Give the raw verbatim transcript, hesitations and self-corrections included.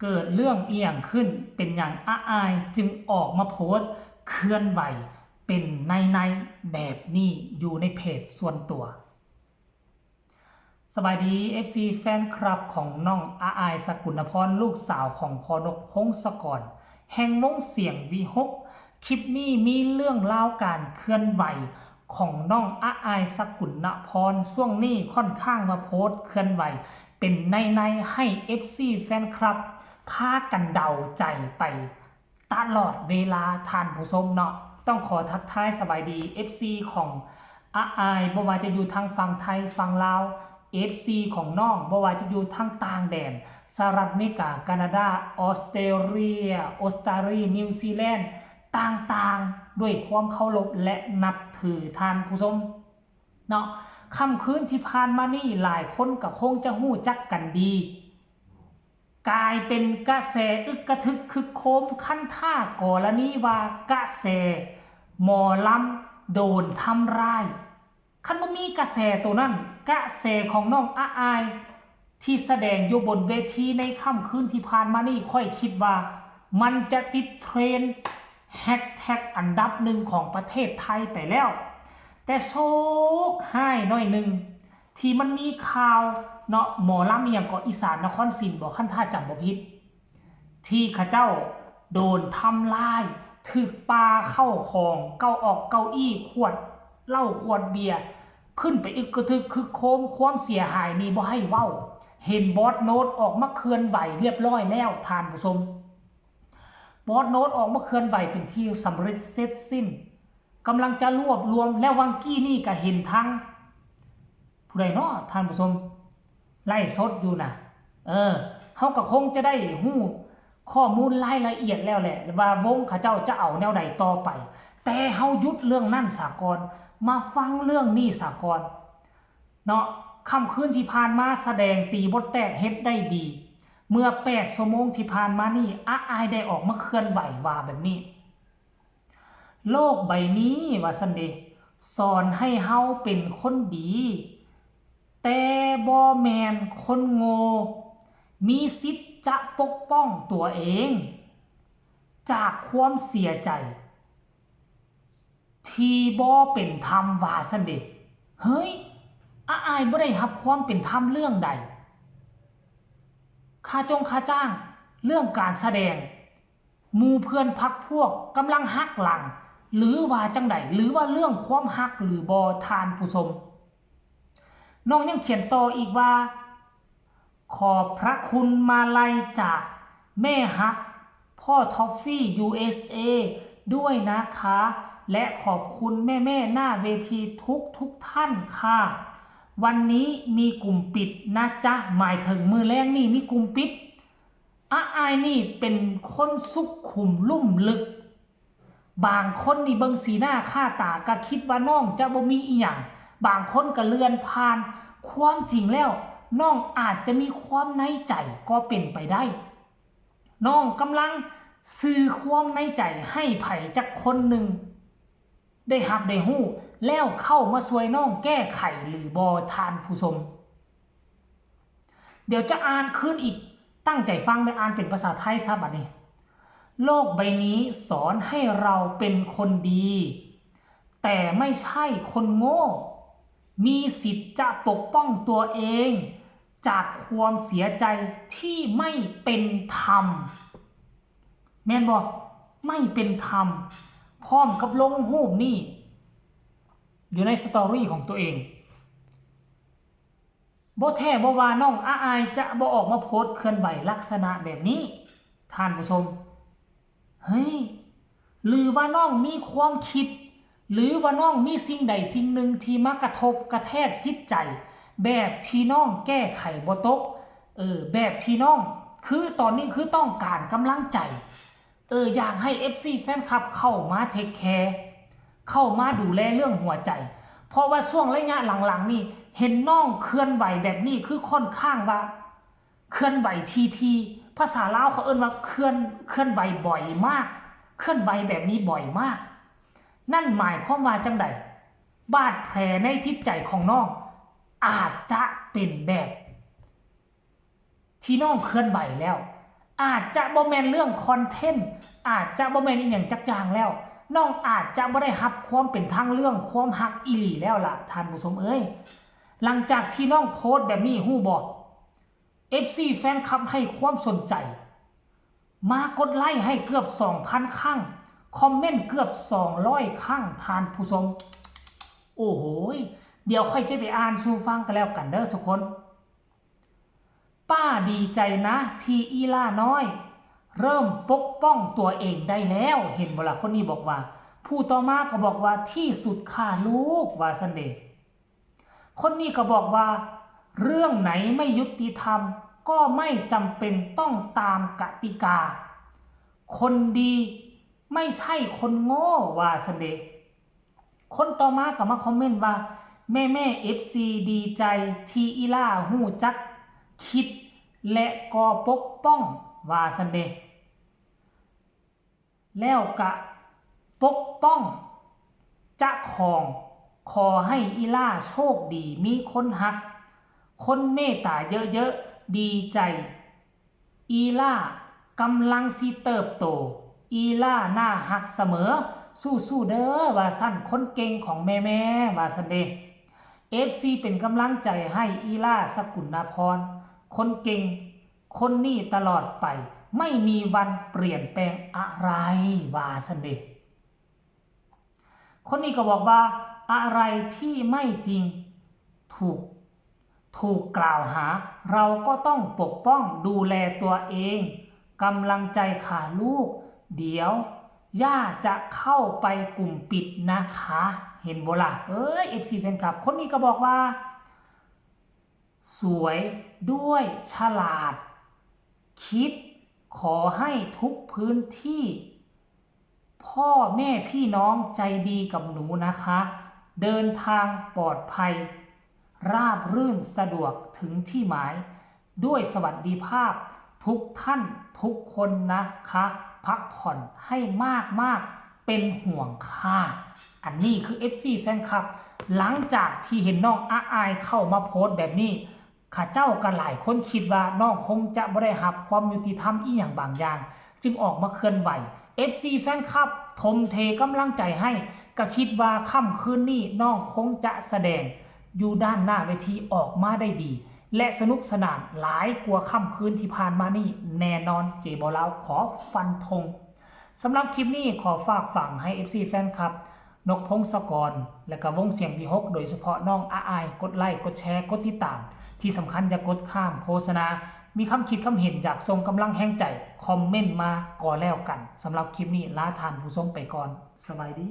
เกิดเรื่องอีหยังขึ้น เป็นหยังอ้ายจึงออกมาโพสต์เคลื่อนไหวเป็นในๆแบบนี้อยู่ในเพจส่วนตัว สบายดี เอฟซี แฟนคลับของน้องอ้ายสกุณพร ลูกสาวของพ่อนกพงศกร แห่งวงเสียงวีหก คลิปนี้มีเรื่องราวการเคลื่อนไหวของน้องอ้ายสกุณพร ช่วงนี้ค่อนข้างมาโพสต์เคลื่อนไหวเป็นในๆให้ เอฟซี แฟนคลับพากันเดาใจไปตลอดเวลาท่านผู้ชมเนาะ ต้องขอทักทายสบายดี เอฟซี ของอ้าย บ่ว่าจะอยู่ทางฝั่งไทยฝั่งลาว เอฟซี ของน้อง บ่ว่าจะอยู่ทางต่างแดน สหรัฐอเมริกา แคนาดา ออสเตรเลีย ออสเตรเลีย นิวซีแลนด์ ต่างๆ ด้วยความเคารพและนับถือท่านผู้ชมเนาะ ค่ำคืนที่ผ่านมานี้หลายคนก็คงจะฮู้จักกันดี กลายเป็นกระแสอึกกระทึกครึกโครม คันถ้ากรณีว่ากระแสหมอลำโดนทำร้าย คันบ่มีกระแสตัวนั้น กระแสของน้องอ้ายที่แสดงอยู่บนเวทีในค่ำคืนที่ผ่านมานี้ ข้อยคิดว่ามันจะติดเทรนด์แฮชแท็กอันดับหนึ่งของประเทศไทยไปแล้ว แต่โชคร้ายหน่อยหนึ่ง ที่มันมีข่าวเนาะ หมอลำอีหยังเกาะ อีสานนครศิลป์บ่ คันถ้าจำบ่ผิด ที่เขาเจ้าโดนทำร้าย ถูกปาเข้าของ เก้าออกเก้าอี้ ขวดเหล้าขวดเบียร์ ขึ้นไปอึกกระทึกครึกโครม ความเสียหายนี่บ่ให้เว้า เห็นบอสโน้ตออกมาเคลื่อนไหวเรียบร้อยแล้วท่านผู้ชม บอสโน้ตออกมาเคลื่อนไหวเป็นที่สำเร็จเสร็จสิ้น กำลังจะรวบรวม แล้ววังกี้นี่ก็เห็นทั้ง ผู้ใดเนาะท่านผู้ชม ไลฟ์สดอยู่นะ เออ เฮาก็คงจะได้ฮู้ข้อมูลรายละเอียดแล้วแหละ ว่าวงเขาเจ้าจะเอาแนวใดต่อไป แต่เฮาหยุดเรื่องนั้นซะก่อน มาฟังเรื่องนี้ซะก่อนเนาะ ค่ำคืนที่ผ่านมาแสดงตีบทแตกเฮ็ดได้ดี เมื่อแปดชั่วโมงที่ผ่านมานี่ อ้ายได้ออกมาเคลื่อนไหวว่าแบบนี้ โลกใบนี้ว่าซั่นเดะ สอนให้เฮาเป็นคนดี แต่บ่แม่นคนโง่ มีสิทธิ์จะปกป้องตัวเอง จากความเสียใจ ที่บ่เป็นธรรมว่าซั่นเดะ เฮ้ย อ้ายบ่ได้รับความเป็นธรรมเรื่องใด ค่าจงค่าจ้าง เรื่องการแสดง หมู่เพื่อนพรรคพวกกำลังหักหลัง หรือว่าจั่งใด หรือว่าเรื่องความฮักหรือบ่ ท่านผู้ชม น้องยังเขียนต่ออีกว่า ขอบพระคุณมาลัยจากแม่ฮัก พ่อทอฟฟี่ ยูเอสเอ ด้วยนะคะ และขอบคุณแม่ๆหน้าเวทีทุกทุกท่านค่ะ วันนี้มีกลุ่มปิดนะจ๊ะ หมายถึงมื้อแลงนี่มีกลุ่มปิด อ้ายนี่เป็นคนสุขุมลุ่มลึก บางคนนี่เบิ่งสีหน้าค่าตาก็คิดว่าน้องจะบ่มีอีหยัง บางคนก็เลื่อนผ่าน ความจริงแล้วน้องอาจจะมีความในใจก็เป็นไปได้ น้องกำลังสื่อความในใจให้ไผจักคนหนึ่ง ได้ฮับได้ฮู้ แล้วเข้ามาช่วยน้องแก้ไขหรือบ่ ท่านผู้ชม เดี๋ยวจะอ่านคืนอีก ตั้งใจฟังเด้อ อ่านเป็นภาษาไทยซะบัดนี้ โลกใบนี้สอนให้เราเป็นคนดี แต่ไม่ใช่คนโง่ มีสิทธิ์จะปกป้องตัวเอง จากความเสียใจที่ไม่เป็นธรรม แม่นบ่ ไม่เป็นธรรม พร้อมกับลงรูปนี่ อยู่ในสตอรี่ของตัวเอง บ่แท้บ่ว่าน้องอ้ายจะบ่ออกมาโพสต์เคลื่อนไหวลักษณะแบบนี้ ท่านผู้ชม เฮ้ย หรือว่าน้องมีความคิด หรือว่าน้องมีสิ่งใดสิ่งหนึ่งที่มากระทบกระแทกจิตใจ แบบที่น้องแก้ไขบ่ตก เออ แบบที่น้อง คือตอนนี้คือต้องการกำลังใจ เออ อยากให้ เอฟซี แฟนคลับเข้ามาเทคแคร์ เข้ามาดูแลเรื่องหัวใจ เพราะว่าช่วงระยะหลังๆนี่ เห็นน้องเคลื่อนไหวแบบนี้คือค่อนข้างว่า เคลื่อนไหวทีๆ ภาษาลาวเขาเอิ้นว่าเคลื่อน เคลื่อนไหวบ่อยมาก เคลื่อนไหวแบบนี้บ่อยมาก นั่นหมายความว่าจั่งใด บาดแผลในจิตใจของน้อง อาจจะเป็นแบบ ที่น้องเคลื่อนไหวแล้ว อาจจะบ่แม่นเรื่องคอนเทนต์ อาจจะบ่แม่นอีหยังจักอย่างแล้ว น้องอาจจะบ่ได้รับความเป็นทางเรื่องความฮักอีหลีแล้วล่ะ ท่านผู้ชมเอ้ย หลังจากที่น้องโพสต์แบบนี้ ฮู้บ่ เอฟซี แฟนคลับให้ความสนใจ มากดไลค์ให้เกือบ สองพัน ครั้ง คอมเมนต์เกือบ สองร้อย ครั้ง ท่านผู้ชม โอ้โหย เดี๋ยวค่อยจะไปอ่านสู่ฟังกันแล้วกันเด้อทุกคน ป้าดีใจนะที่อีล่าน้อย เริ่มปกป้องตัวเองได้แล้ว เห็นบ่ล่ะ คนนี้บอกว่า ผู้ต่อมาก็บอกว่า ที่สุดค่ะลูก ว่าซั่นเด้ คนนี้ก็บอกว่า เรื่องไหนไม่ยุติธรรม ก็ไม่จำเป็นต้องตามกติกา คนดีไม่ใช่คนโง่ ว่าซั่นเด้ คนต่อมาก็มาคอมเมนต์ว่า แม่แม่ เอฟซี ดีใจที่อีล่าฮู้จักคิด และก็ปกป้อง ว่าซั่นเด้ แล้วกะปกป้องเจ้าของ ขอให้อีล่าโชคดี มีคนฮัก คนเมตตาเยอะๆ ดีใจ อีล่ากำลังสิเติบโต อีล่าน่าฮักเสมอ สู้ๆ เด้อ ว่าซั่น คนเก่งของแม่ๆ ว่าซั่นเด้ เอฟซี เป็นกำลังใจให้อีล่า สกุณาพร คนเก่ง คนนี้ตลอดไป ไม่มีวันเปลี่ยนแปลงอะไร ว่าซั่นเด้ คนนี้ก็บอกว่า อะไรที่ไม่จริง ถูก ถูกกล่าวหา เราก็ต้องปกป้องดูแลตัวเอง กำลังใจค่ะลูก เดี๋ยวย่าจะเข้าไปกลุ่มปิดนะคะ เห็นบ่ล่ะ เอ้ย เอฟซี แฟนคลับ คนนี้ก็บอกว่า สวยด้วยฉลาด คิด ขอให้ทุกพื้นที่ พ่อแม่พี่น้องใจดีกับหนูนะคะ เดินทางปลอดภัย ราบรื่นสะดวกถึงที่หมาย ด้วยสวัสดิภาพทุกท่านทุกคนนะคะ พักผ่อนให้มากๆ เป็นห่วงค่ะ อันนี้คือ เอฟซี แฟนคลับ หลังจากที่เห็นน้องอาอายเข้ามาโพสต์แบบนี้ ข้าเจ้าก็หลายคนคิดว่าน้องคงจะบ่ได้รับความยุติธรรมอีหยังบางอย่าง จึงออกมาเคลื่อนไหว เอฟซี แฟนคลับ ถมเทกำลังใจให้ ก็คิดว่าค่ำคืนนี้น้องคงจะแสดงอยู่ด้านหน้าเวทีออกมาได้ดี และสนุกสนานหลายกว่าค่ำคืนที่ผ่านมานี่แน่นอน เจบอลาวขอฟันธง สำหรับคลิปนี้ขอฝากฝังให้ เอฟซี แฟนคลับ นกพงศกร และก็วงเสียงวิหก โดยเฉพาะน้องอาอาย กดไลค์ กดแชร์ กดติดตาม ที่สำคัญอย่ากดข้ามโฆษณา มีคำคิดคำเห็นอยากส่งกำลังแฮงใจ คอมเมนต์มาก็แล้วกัน สำหรับคลิปนี้ลาท่านผู้ชมไปก่อน สบายดี